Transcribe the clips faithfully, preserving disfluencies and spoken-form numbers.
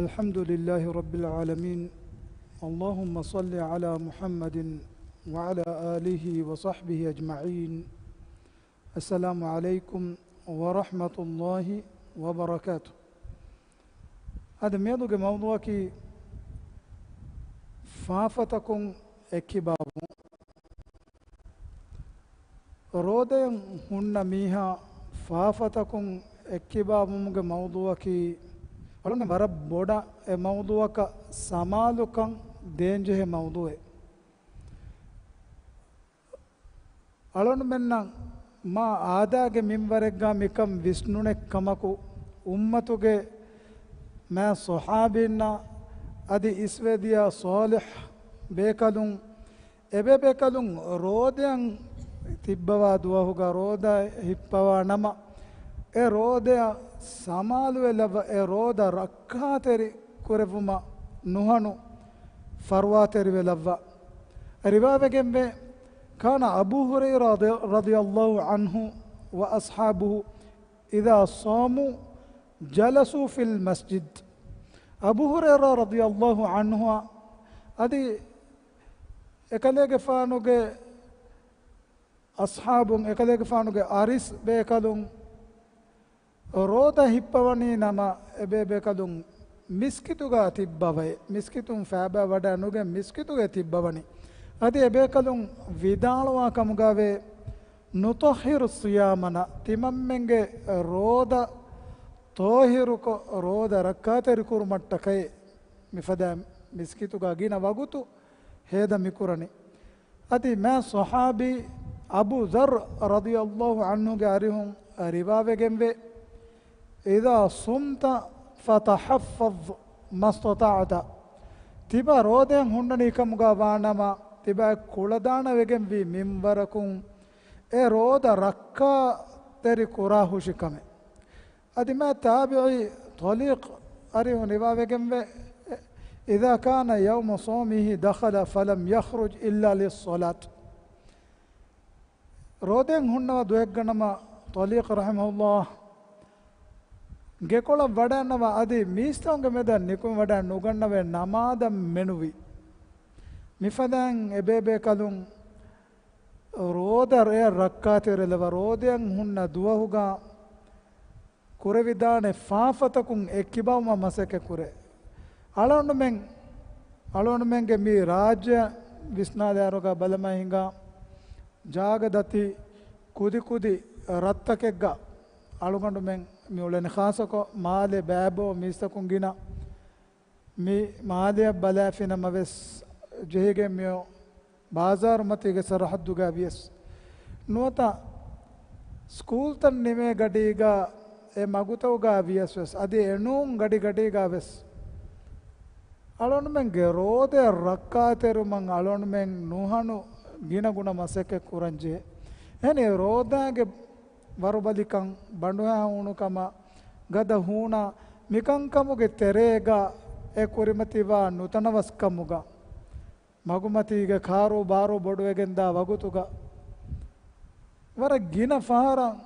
الحمد لله رب العالمين. اللهم صل على محمد وعلى آله وصحبه أجمعين. السلام عليكم ورحمة الله وبركاته. އަދި މިއަދުގެ މައުޟޫޢަކީ ފާފަތަކުން އެއްކިބާވުން. ރޯދައިން ހުންނަ މީހާ ފާފަތަކުން އެއްކިބާވުމުގެ މައުޟޫޢަކީ އަޅުގަނޑު ވަރަށް ބޮޑަށް އެ މައުޟޫޢަކަށް ސަމާލުކަން ދޭންޖެހޭ މައުޟޫޢެއް. އަޅުގަނޑުމެންނަށް މާ އާދައިގެ މިންވަރެއްގަ މިކަން ވިސްނުނެއް ކަމަކު، އުއްމަތުގެ މާ ޞަޙާބީންނާ އަދި އިސްވެދިޔަ ޞާލިޙް ބޭކަލުން އެބޭބޭކަލުން ރޯދައަށް ތިއްބަވާ ދުވަހުގަ ރޯދަ ހިއްޕަވާ ނަމަ، އެ ރޯދައަށް ސަމާލުވެލައްވާ، އެ ރޯދަ ރައްކާތެރި ކުރެއްވުމަށް ނުހަނު ފަރުވާތެރިވެލައްވާ. ރިވާވެގެންވޭ، كان أبو هريرة رضي الله عنه وأصحابه إذا صاموا جلسوا في المسجد. އަބޫ ހުރައިރާ ރަޟިޔަﷲ ޢަންހުއާ އަދި އެކަލޭގެފާނުގެ އަޞްޙާބުން، އެކަލޭގެފާނުގެ އަރިސް ބޭކަލުން ރޯދަ ހިއްޕަވަނީ ނަމަ، އެބޭބޭކަލުން މިސްކިތުގަ ތިއްބަވައި، މިސްކިތުން ފައިބާ ވަޑައި ނުގެން މިސްކިތުގަ ތިއްބަވަނީ. އަދި އެބޭކަލުން ވިދާޅުވާ ކަމުގަވޭ، نطهر صيامنا، ތިމަންމެންގެ ރޯދަ ޠާހިރުކޮށް، ރޯދަ ރައްކާތެރިކުރުމަށްޓަކައި މިފަދަ މިސްކިތުގަ ގިނަ ވަގުތު ހޭދަ މިކުރަނީ. އަދި މާ ޞަޙާބީ އަބޫ ޛައްރު ރަޟިޔަﷲ ޢަންހުގެ އަރިހުން ރިވާވެގެންވޭ، إذا صمت فتحفظ ما استطعت. ތިބާ ރޯދައިން ހުންނަނީ ކަމުގަ ވާނަމަ، ތިބާ ކުޅަދާނަވެގެންވީ މިންވަރަކުން އެ ރޯދަ ރައްކާތެރި ކުރާހުށި ކަމެއް. އަދި މާ ތާބިޢީ ޠަލީޤު އަރިހުން ރިވާވެގެންވޭ، إذا كان يوم صومه دخل فلم يخرج إلا للصلاة. ރޯދައިން ހުންނަވާ ދުވަހެއްގަ ނަމަ، ޠަލީޤު ރަޙިމަހުﷲ ގެކޮޅަށް ވަޑައިންނަވާ އަދި މީސްތަކުންގެ މެދަށް ނިކުމެ ވަޑައިން ނުގަންނަވައި ނަމާދަށް މެނުވި. މިފަދައިން އެބޭބޭކަލުން ރޯދަ ރެޔަށް ރައްކާތެރިލައްވާ، ރޯދައިން ހުންނަ ދުވަހުގަ ކުރެވިދާނެ ފާފަތަކުން އެއްކިބާވުމަށް މަސައްކަތް ކުރޭ. އަޅުގަނޑުމެން، އަޅުގަނޑުމެންގެ މި ރާއްޖެ ވިސްނާލާއިރުގަ ބަލަމާ ހިނގާ ޖާގަ ދަތި ކުދިކުދި ރަށްތަކެއްގަ އަޅުގަނޑުމެން މި އުޅެނީ. ޚާއްޞަކޮށް މާލޭ ބައިބޯ މީސްތަކުން ގިނަ މި މާލެއަށް ބަލާފިނަމަވެސް، ޖެހިގެން މިއޮ ބާޒާރުމަތީގެ ސަރަހައްދުގަ ވިޔަސް، ނުވަތަ ސްކޫލްތައް ނިމޭ ގަޑީގަ އެ މަގުތަކުގަ ވިޔަސް ވެސް، އަދި އެނޫން ގަޑި ގަޑީގަ ވެސް، އަޅުގަނޑުމެންގެ ރޯދަ ރައްކާތެރިވުމަށް އަޅުގަނޑުމެން ނުހަނު ގިނަގުނަ މަސައްކަތް ކުރަންޖެހޭ. އެހެނީ ރޯދައިގެ ވަރުބަލިކަން، ބަނޑުހައި ހޫނުކަމަށް، ގަދަ ހޫނާ، މިކަންކަމުގެ ތެރޭގަ އެ ކުރިމަތިވާ ނުތަނަވަސްކަމުގަ، މަގުމަތީގެ ކާރޫ ބާރޫ ބޮޑުވެގެންދާ ވަގުތުގަ، ވަރަށް ގިނަ ފަހަރަށް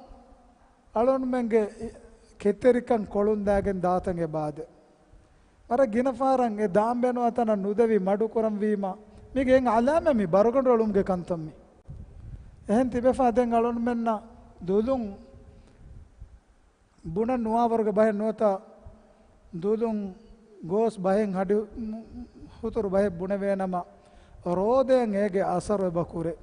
އަޅުގަނޑުމެންގެ ކެތްތެރިކަން ކޮޅުންދާގެން ދާތަން އެބައާދޭ. ވަރަށް ގިނަ ފަހަރަށް އެ ދާން ބޭނުންވާ ތަނަށް ނުދެވި މަޑުކުރަންވީމަ، މީގެ އެއް އަލާމަތް މި ބަރުގަނޑު އެޅުމުގެ ކަންތައް މީ. އެހެން ތިބެފަ ދެން އަޅުގަނޑުމެންނަށް ދުލުން ބުނަން ނުވާވަރުގެ ބަހެއް ނުވަތަ ދުލުން ގޯސް ބަހެއް ހަޑި ހުތުރު ބަހެއް ބުނެވޭނަމަ، ރޯދައަށް އޭގެ އަސަރު އެބަ ކުރޭ.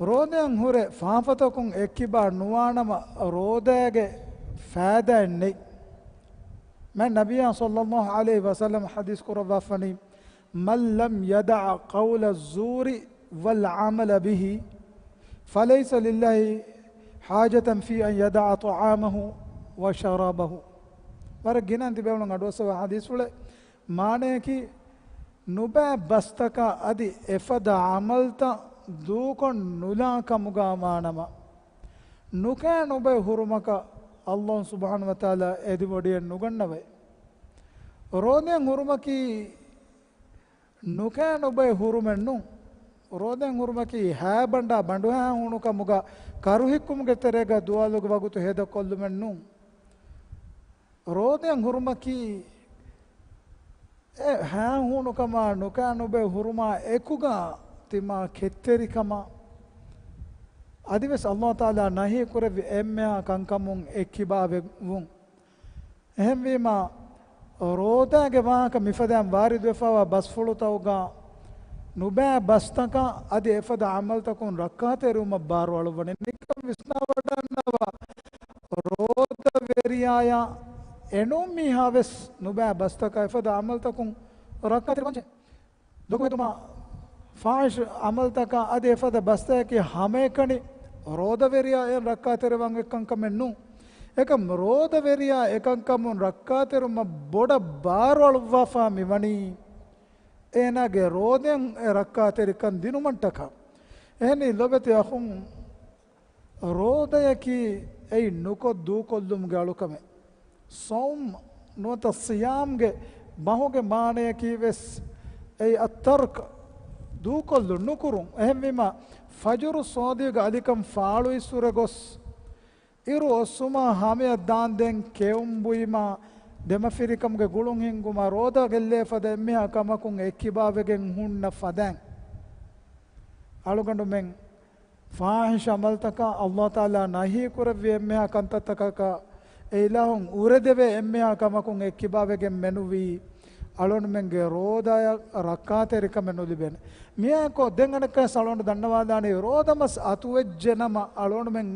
ރޯދައަށް ހުރެ ފާފަތަކުން އެއްކިބާ ނުވާނަމަ، ރޯދައިގެ ފައިދާއެއް ނެތް. މާތް ނަބިއްޔާ ޞައްލައްލާހު ޢަލައިހި ވަސައްލަމަ ޙަދީޘް ކުރައްވާފަނީ، من لم يدع قول الزور والعمل به فليس لله حاجة في أن يدع طعامه وشرابه. ވަރަށް ގިނަ ތިބޭފުޅުން އަޑުއައްސަވާ ޙަދީޘްފުޅެއް. މާނަޔަކީ، ނުބައި ބަސްތަކާ އަދި އެފަދަ ޢަމަލްތައް ދޫކޮށް ނުލާ ކަމުގަ ވާނަމަ، ނުކައި ނުބައި ހުރުމަކަށް ﷲ ސުބްޙާނަހޫ ވަތަޢާލާ އެދިވޮޑިއެއް ނުގަންނަވައި. ރޯދައިން ހުރުމަކީ ނުކައި ނުބައި ހުރުމެއް ނޫން. ރޯދައިން ހުރުމަކީ ހައިބަނޑާ ބަނޑުހައި ހޫނުކަމުގަ ކަރުހިއްކުމުގެ ތެރޭގަ ދުވާލުގެ ވަގުތު ހޭދަކޮށްލުމެއް ނޫން. ރޯދައިން ހުރުމަކީ އެ ހާހޫނުކަމާ ނުކާ ނުބެ ހުރުމާ އެކުގަ ތިމާ ކެތްތެރިކަމާ އަދިވެސް އަﷲ ތަޢާލާ ނަހީ ކުރެއްވި އެންމެހާ ކަންކަމުން އެއްކިބާވެވުން. އެހެންވީމާ، ރޯދާގެ ވާހަކަ މިފަދައިން ވާރިދުވެފައިވާ ބަސްފުޅުތަކުގަ ނުބައި ބަސްތަކަށް އަދި އެފަދަ ޢަމަލުތަކުން ރައްކާތެރިވުމަށް ބާރުއަޅުއްވަނީ. ނިކަން ވިސްނާވަޑަންނަވާ، ރޯދަވެރިޔާޔާ އެނޫން މީހާވެސް ނުބައި ބަސްތަކަށް އެފަދަ ޢަމަލުތަކުން ރައްކާތެރިވާންޖެހޭ. ދޮގުމެދުމާ، ފާޙިޝް ޢަމަލުތަކާ އަދި އެފަދަ ބަސްތަކަކީ ހަމައެކަނި ރޯދަވެރިޔާ އެއިން ރައްކާތެރިވާން އެއްކަންކަމެއް ނޫން. އެކަމް ރޯދަވެރިޔާ އެކަންކަމުން ރައްކާތެރިވުމަށް ބޮޑަށް ބާރުއަޅުއްވާފާ މިވަނީ އޭނާގެ ރޯދައިން އެ ރައްކާތެރިކަން ދިނުމަށްޓަކާ. އެހެނީ ލޮބެތި އަޚުން، ރޯދަޔަކީ އެއިން ނުކޮށް ދޫކޮށްލުމުގެ އަޅުކަމެއް. ޞައުމް ނުވަތަ ޞިޔާމްގެ ބަހުގެ މާނަޔަކީ ވެސް އެއީ އައްތަރްކް، ދޫކޮށްލުން، ނުކުރުން. އެހެންވީމާ، ފަޖުރު ޞާދިޤްގެ އަލިކަން ފާޅުއިސްވުރެ ގޮސް، އިރު އޮއްސުމާ ހަމަޔަށް ދާންދެން ކެއުން ބުއިމާ، ދެމަފިރިކަމުގެ ގުޅުން ހިންގުމާ، ރޯދަ ގެއްލޭ ފަދަ އެންމެހާ ކަމަކުން އެއްކިބާވެގެން ހުންނަ ފަދައިން، އަޅުގަނޑުމެން ފާޙިޝް ޢަމަލުތަކާ، އަﷲ ތަޢާލާ ނަހީ ކުރެއްވި އެންމެހާ ކަންތައްތަކަކާ، އެ އިލާހުން އުރެދެވޭ އެންމެހާ ކަމަކުން އެއްކިބާވެގެން މެނުވީ، އަޅުގަނޑުމެންގެ ރޯދަޔަށް ރައްކާތެރިކަމެއް ނުލިބޭނެ. މިއާއެކު ދެން އަނެއްކާވެސް އަޅުގަނޑު ދަންނަވާލާނީ، ރޯދަމަސް އަތުވެއްޖެނަމަ އަޅުގަނޑުމެން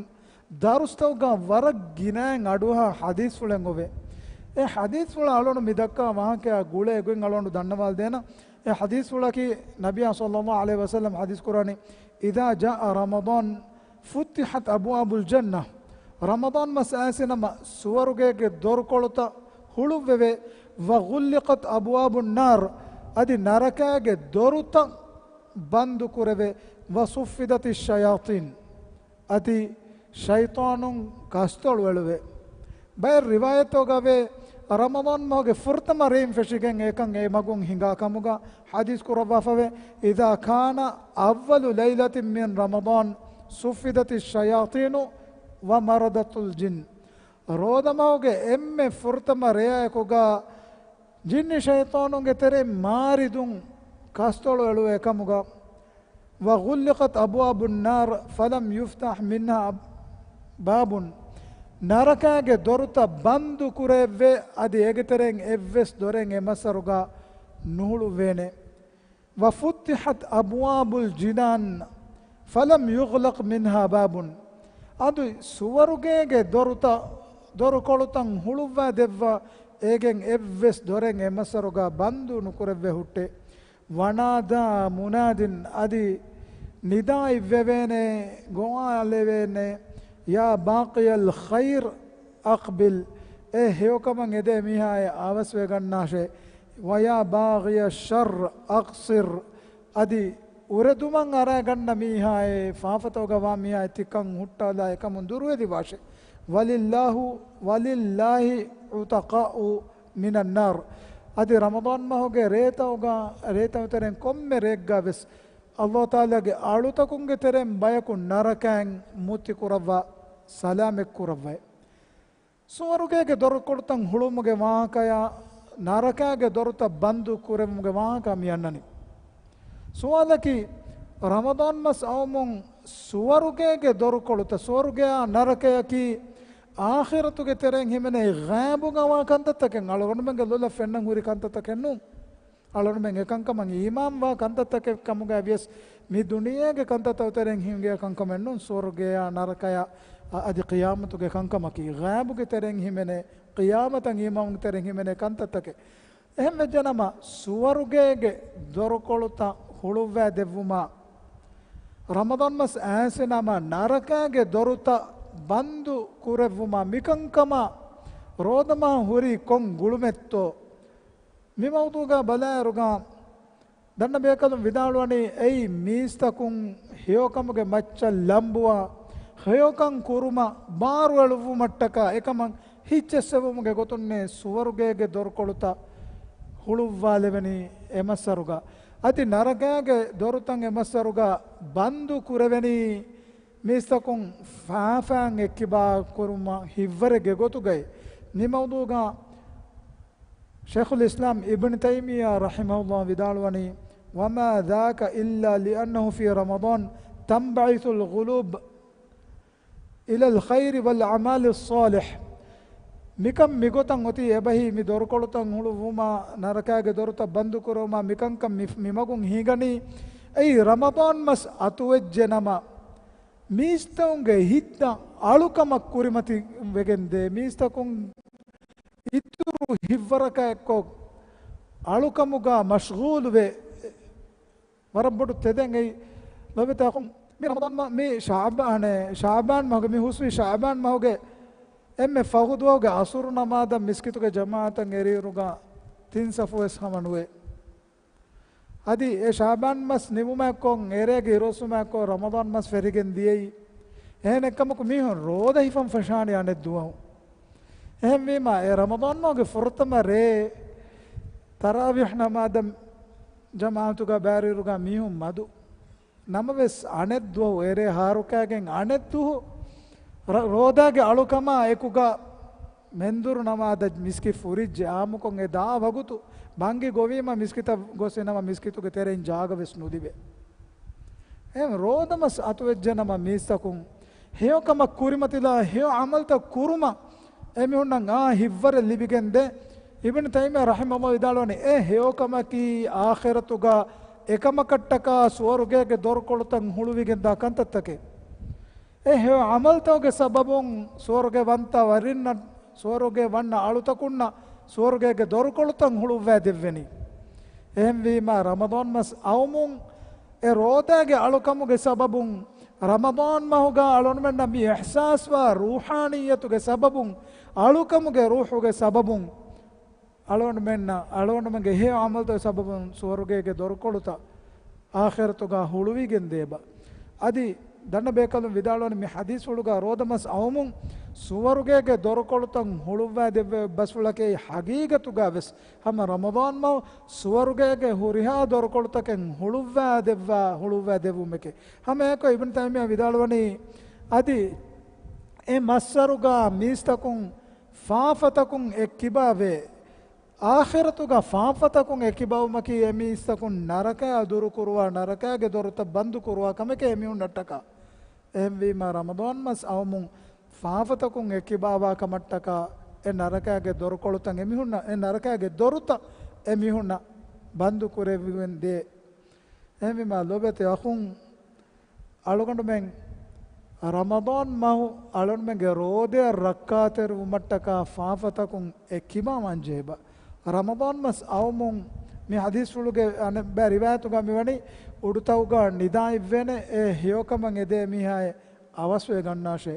ދަރުސްތަކުގަ ވަރަށް ގިނައިން އަޑުއަހާ ޙަދީޘްފުޅެއް އޮވޭ. އެ ޙަދީޘްފުޅަށް އަޅުގަނޑު މި ދައްކާ ވާހަކައާ ގުޅޭ ގޮތް އަޅުގަނޑު ދަންނަވާލަދޭނަން. އެ ޙަދީޘްފުޅަކީ ނަބިއްޔާ ޞައްލައްލާހު ޢަލައިހި ވަސައްލަމް ޙަދީޘް ކުރާނީ، إذا جاء رمضان فتحت أبواب الجنة. ރަމަޟާން މަސް އައިސިނަމަ ސުވަރުގޭގެ ދޮރުކޮޅުތައް ހުޅުއްވެވޭ، وغلقت أبواب النار، އަދި ނަރަކާގެ ދޮރުތައް ބަންދު ކުރެވޭ، وصفدت الشياطين، އަދި ޝައިޠާނުން ކަސްތޮޅު އެޅުވޭ. ބައެއް ރިވާޔަތްތަކުގަވޭ، ރަމަޟާން މަހުގެ ފުރަތަމަ ރޭއިން ފެށިގެން އެކަން އެ މަގުން ހިނގާ ކަމުގަ ޙަދީޘް ކުރައްވާފަވޭ، إذا كان أول ليلة من رمضان صفدت الشياطين ومردت الجن. ރޯދަމަހުގެ އެންމެ ފުރަތަމަ ރެޔާއެކުގަ ޖިންނި ޝައިޠާނުންގެ ތެރެއިން މާރިދުން ކަސްތޮޅު އެޅުވޭ ކަމުގަ، وغلقت أبواب النار فلم يفتح منها باب، ނަރަކާގެ ދޮރުތައް ބަންދު ކުރެވޭ، އަދި އޭގެ ތެރެއިން އެއްވެސް ދޮރެއް އެ މައްސަރުގަ ނުހުޅުވޭނެ. وفتحت أبواب الجنان فلم يغلق منها باب، އަދި ސުވަރުގޭގެ ދޮރުތައް، ދޮރުކޮޅުތައް ހުޅުއްވާ ދެއްވާ، އޭގެން އެއްވެސް ދޮރެއް އެ މައްސަރުގަ ބަންދު ނުކުރެވޭ ހުއްޓޭ. ونادى مناد، އަދި ނިދާ އިއްވެވޭނެ، ގޮވާލެވޭނެ، يا باغي الخير أقبل، އޭ ހެޔޮކަމަށް އެދޭ މީހާއޭ އަވަސްވެގަންނާށޭ، ويا باغي الشر أقصر، އަދި އުރެދުމަށް އަރާގަންނަ މީހާއޭ، ފާފަތަކުގަ ވާ މީހާއޭ ތިކަން ހުއްޓާލާ އެކަމުން ދުރުހެލިވާށޭ. ولله، ولله عتقاء من النار، އަދި ރަމަޟާން މަހުގެ ރޭތަކުގަ، ރޭތަކުގެ ތެރެއިން ކޮންމެ ރެއެއްގަ ވެސް އަﷲ ތަޢާލާގެ އަޅުތަކުންގެ ތެރެއިން ބަޔަކު ނަރަކައިން މުއްތި ކުރައްވާ، ސަލާމަތް ކުރައްވައޭ. ސުވަރުގޭގެ ދޮރުކޮޅުތައް ހުޅުވުމުގެ ވާހަކަޔާ ނަރަކާގެ ދޮރުތައް ބަންދު ކުރެވުމުގެ ވާހަކަ މި އަންނަނީ. ސުވާލަކީ، ރަމަޟާން މަސް އައުމުން ސުވަރުގޭގެ ދޮރުކޮޅުތައް، ސުވަރުގެޔާ ނަރަކަޔަކީ އާޚިރަތުގެ ތެރެއިން ހިމެނޭ ޣައިބުގަ ވާ ކަންތައްތަކެއް، އަޅުގަނޑުމެންގެ ލޮލަށް ފެންނަން ހުރި ކަންތައްތަކެއް ނޫން. އަޅުގަނޑުމެން އެކަންކަމަށް އީމާންވާ ކަންތައްތަކެއް ކަމުގައި ވިޔަސް، މި ދުނިޔޭގެ ކަންތައްތައް ތެރެއިން ހިނގޭ ކަންކަމެއް ނޫން. ސުވަރުގެޔާ ނަރަކަޔާ އަ-، އަދި ޤިޔާމަތުގެ ކަންކަމަކީ، ޣައިބުގެ ތެރެއިން ހިމެނޭ، ޤިޔާމަތަށް އީމާން ތެރެއިން ހިމެނޭ ކަންތައްތަކެއް. އެހެން ވެއްޖެނަމަ، ސުވަރުގޭގެ ދޮރުކޮޅުތައް ހުޅުއްވާ ދެއްވުމާ، ރަމަޟާން މަސް އައިސިނަމަ، ނަރަކާގެ ދޮރުތައް ބަންދު ކުރެއްވުމާ، މިކަންކަމާ ރޯދަމާ ހުރީ ކޮން ގުޅުމެއްތޯ؟ މި މައުޟޫގަ ބަލާއިރުގަ ދަންނަ ބޭކަލުން ވިދާޅުވަނީ، އެއީ މީސްތަކުން ހެޔޮކަމުގެ މައްޗަށް ލަނބުވާ، ހެޔޮކަން ކުރުމަށް ބާރުއެޅުއްވުމަށްޓަކާ އެކަމަށް ހިއްޗެއްސެވުމުގެ ގޮތުންނޭ ސުވަރުގޭގެ ދޮރުކޮޅުތައް ހުޅުއްވާލެވެނީ އެ މައްސަރުގަ. އަދި ނަރަކާގެ ދޮރުތައް އެ މައްސަރުގަ ބަންދު ކުރެވެނީ މީސްތަކުން ފާފައިން އެއްކިބާ ކުރުމަށް ހިތްވަރެއްގެ ގޮތުގައި. މި މައުޟޫގަ ޝައިޚުލް އިސްލާމް އިބްނު ތައިމިއްޔާ ރަޙިމަހުﷲ ވިދާޅުވަނީ، وما ذاك إلا لأنه في رمضان تنبعث القلوب إلى الخير والأعمال الصالحة. މިކަން މިގޮތަށް އޮތީ އެބަހީ މި ދޮރުކޮޅުތައް ހުޅުވުމާ، ނަރަކާގެ ދޮރުތައް ބަންދުކުރުވުމާ، މިކަންކަން މި، މިމަގުން ހީގަނީ އެއީ ރަމަޟާން މަސް އަތުވެއްޖެ ނަމަ، މީސްތަކުންގެ ހިތްތައް އަޅުކަމަށް ކުރިމަތިވެގެންދޭ، މީސްތަކުން އިތުރު ހިތްވަރަކާ އެއްކޮށް އަޅުކަމުގަ މަޝްޣޫލުވެ، ވަރަށް ބޮޑު ތެދެއް އެއީ. ލޯބިތަކުން މި ރަމަޟާން މަ-، މި ޝަޢުބާން، ޝަޢުބާން މަހުގެ، މި ހުސްވި ޝަޢުބާން މަހުގެ އެންމެ ފަހު ދުވަހުގެ ޢަޞުރު ނަމާދަށް މިސްކިތުގެ ޖަމާޢަތަށް އެރިއިރުގަ ތިން ޞަފު ވެސް ހަމަ ނުވޭ. އަދި އެ ޝަޢުބާން މަސް ނިމުމާއެކު، އެރޭގެ އިރުއޮއްސުމާއެކު ރަމަޟާން މަސް ފެށިގެން ދިޔައީ. އެހެނެއްކަމަކު މީހުން ރޯދަ ހިފަން ފަށާނީ އަނެއް ދުވަހު. އެހެންވީމާ، އެ ރަމަޟާން މަހުގެ ފުރަތަމަ ރޭ ތަރާވީޙް ނަމާދަށް ޖަމާޢަތުގަ ބައިވެރިއިރުގަ މީހުން މަދު. ނަމަވެސް، އަނެއް ދުވަހު އެރޭ ހާރުކާގެން އަނެއް ދުވަހު ރ-، ރޯދާގެ އަޅުކަމާ އެކުގަ މެންދުރު ނަމާދަށް މިސްކިތް ފުރިއްޖެ. އާއްމުކޮށް އެ ދާ ވަގުތު ބަންގި ގޮވީމަ މިސްކިތަށް ގޮސް އިނަމަ މިސްކިތުގެ ތެރެއިން ޖާގަ ވެސް ނުލިބޭ. އެހެން ރޯދަމަސް އަތުވެއްޖެ ނަމަ މީސްތަކުން ހެޔޮކަމަށް ކުރިމަތިލާ ހެޔޮ ޢަމަލުތައް ކުރުމަށް އެމީހުންނަށް އާ ހިތްވަރެއް ލިބިގެންދޭ. އިބްނު ތައިމިއްޔާ ރަޙިމަހުﷲ ވިދާޅުވަނީ، އެ ހެޔޮކަމަކީ އާޚިރަތުގަ އެކަމަކަށްޓަކާ ސުވަރުގޭގެ ދޮރުކޮޅުތައް ހުޅުވިގެންދާ ކަންތައްތަކެއް. އެ ހެޔޮ ޢަމަލުތަކުގެ ސަބަބުން ސުވަރުގެ ވަންތަ ވަރިންނަށް، ސުވަރުގެ ވަންނަ އަޅުތަކުންނަށް ސުވަރުގޭގެ ދޮރުކޮޅުތައް ހުޅުއްވައިދެއްވެނީ. އެހެންވީމާ، ރަމަޟާން މަސް އައުމުން އެ ރޯދާގެ އަޅުކަމުގެ ސަބަބުން، ރަމަޟާން މަހުގަ އަޅުގަނޑުމެންނަށް މި އިޙްސާސްވާ ރޫޙާނިއްޔަތުގެ ސަބަބުން، އަޅުކަމުގެ ރޫޙުގެ ސަބަބުން، އަޅުގަނޑުމެންނަށް، އަޅުގަނޑުމެންގެ ހެޔޮ ޢަމަލުތައް ސަބަބުން ސުވަރުގޭގެ ދޮރުކޮޅުތައް އާޚިރަތުގަ ހުޅުވިގެން ދޭބަ. އަދި ދަންނަ ބޭކަލުން ވިދާޅުވަނީ، މި ޙަދީޘްފުޅުގަ ރޯދަމަސް އައުމުން ސުވަރުގޭގެ ދޮރުކޮޅުތައް ހުޅުއްވާ ދެއްވޭ ބަސްފުޅަކީ، ޙަޤީޤަތުގަ ވެސް ހަމަ ރަމަޟާން މަހު ސުވަރުގޭގެ ހުރިހާ ދޮރުކޮޅުތަކެއް ހުޅުއްވާ ދެއްވާ، ހުޅުއްވާ ދެއްވުމެކޭ. ހަމައެކަ އިބްނު ތައިމިއްޔާ ވިދާޅުވަނީ، އަދި އެ މައްސަރުގަ މީސްތަކުން ފާފަތަކުން އެއްކިބާވޭ. އާޚިރަތުގަ ފާފަތަކުން އެކިބާވުމަކީ އެމީސްތަކުން ނަރަކަޔާ ދުރުކުރުވާ، ނަރަކައިގެ ދޮރުތައް ބަންދުކުރުވާ ކަމެކޭ އެމީހުންނަށްޓަކާ. އެހެންވީމާ، ރަމަޟާން މަސް އައުމުން ފާފަތަކުން އެކިބާވާ ކަމަށްޓަކާ، އެ ނަރަކައިގެ ދޮރުކޮޅުތައް އެމީހުންނަށް، އެ ނަރަކައިގެ ދޮރުތައް އެމީހުންނަށް ބަންދު ކުރެވިގެން ދޭ. އެހެންވީމާ، ލޯބިވެތި އަޚުން، އަޅުގަނޑުމެން ރަމަޟާން މަހު އަޅުގަނޑުމެންގެ ރޯދައަށް ރައްކާތެރިވުމަށްޓަކާ ފާފަތަކުން އެއްކިބާވާންޖެހޭބަ. ރަމަޟާން މަސް އައުމުން މި ޙަދީޘްފުޅުގެ އަނެއްބައި ރިވާޔަތުގަ މިވަނީ، އުޑުތައުގަ ނިދާ އިއްވޭނެ، އެ ހެޔޮކަމަށް އެދޭ މީހާއެއް އަވަސްވެ ގަންނާށޭ.